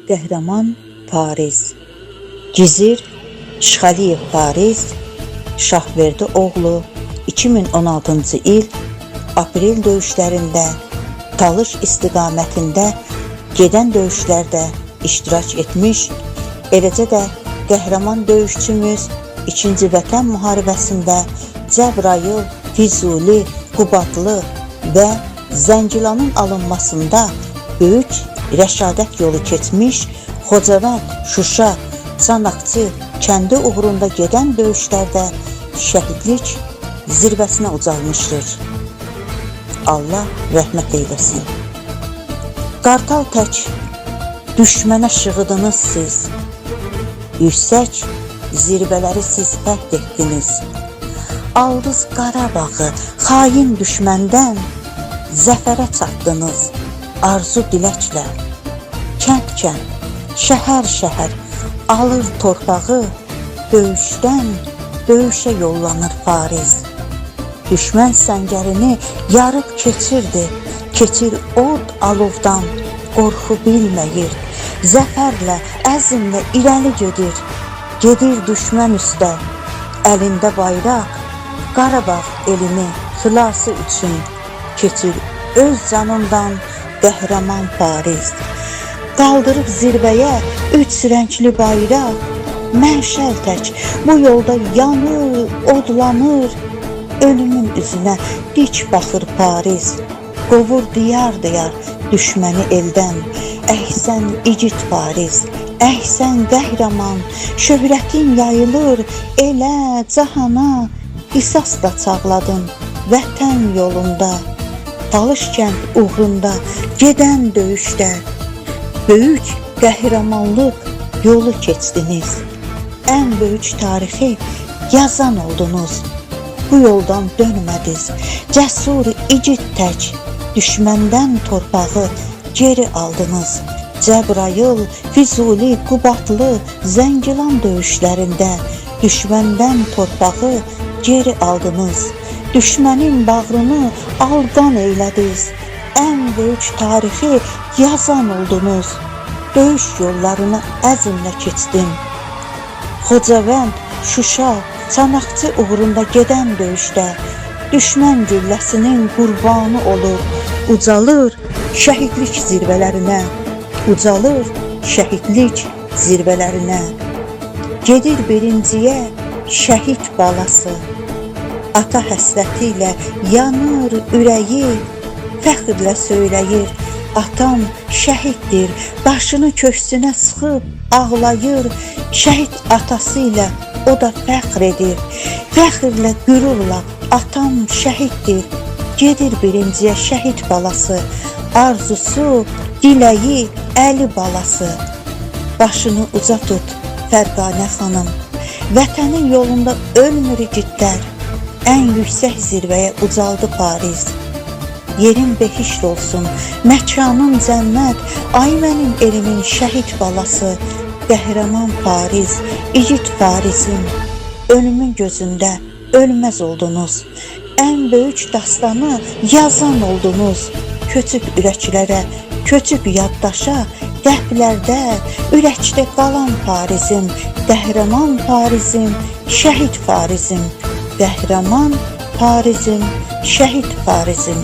Qəhrəman Fariz. Gizir Şixəliyev Fariz Şahverdi oğlu 2016-cı il aprel döyüşlərində Talış istiqamətində gedən döyüşlərdə iştirak etmiş, eləcə də qəhrəman döyüşçümüz İkinci Vətən müharibəsində Cəbrayıl, Füzuli, Qubadlı və Zəngilanın alınmasında böyük rəşadət yolu keçmiş, Xocavənd, Şuşa, Çanaqçı kəndi uğrunda gedən döyüşlərdə şəhidlik zirvəsinə ucalmışdır. Allah rəhmət eyləsin. Qartal tək düşmənə şığıdınız siz. Yüksək zirvələri siz fəth etdiniz. Aldınız Qarabağı xain düşməndən, zəfərə çatdınız arzu diləklə. Kənd-kənd, şəhər-şəhər alır torpağı, döyüşdən döyüşə yollanır Fariz. Düşmən səngərini yarıb keçirdi, keçir od alovdan, qorxu bilməyir. Zəfərlə, əzmlə irəli gedir, gedir düşmən üstə, əlində bayraq, Qarabağ elini xilası üçün keçir öz canından qəhrəman Fariz. Qaldırıb zirvəyə üç rəngli bayraq, məşəl tək bu yolda yanır, odlanır, ölümün üzünə dik baxır Fariz. Qovur diyar-diyar düşməni eldən. Əhsən igid Fariz, əhsən qəhrəman, şöhrətin yayılır elə cahana. Qisas da çağladın vətən yolunda. Talış kənd uğrunda gedən döyüşdə böyük qəhrəmanlıq yolu keçdiniz. Ən böyük tarixi yazan oldunuz. Bu yoldan dönmədiniz. Cəsur igid tək düşməndən torpağı geri aldınız. Cəbrayıl, Füzuli, Qubadlı, Zəngilan döyüşlərində düşməndən torpağı geri aldınız. Düşmənin bağrını alqan eylədiniz. Ən böyük tarixi yazan oldunuz. Döyüş yollarını əzmlə keçdin. Xocavənd, Şuşa, Çanaqçı uğrunda gedən döyüşdə düşmən gülləsinin qurbanı olur, ucalır şəhidlik zirvələrinə, ucalır şəhidlik zirvələrinə. Gedir birinciyə şəhid balası, ata həsrəti ilə yanır ürəyi, fəxrlə söyləyir, atam şəhiddir, başını köksünə sıxıb ağlayır, şəhid atası ilə o da fəxr edir, fəxrlə, qürurla atam şəhiddir, gedir birinciyə şəhid balası, arzusu, diləyi Əli balası. Başını uca tut Fərqanə xanım, vətənin yolunda ölmür igidlər, ən yüksək zirvəyə ucaldı Fariz. Yerin behişt olsun, məkanın cənnət, ay mənim elimin şəhid balası, qəhrəman Fariz, igid Farizim. Ölümün gözündə ölməz oldunuz. Ən böyük dastanı yazan oldunuz. Köçüb ürəklərə, köçüb yaddaşa, qəlblərdə, ürəkdə qalan Farizim, qəhrəman Farizim, şəhid Farizim, qəhrəman Farizim, şəhid Farizim.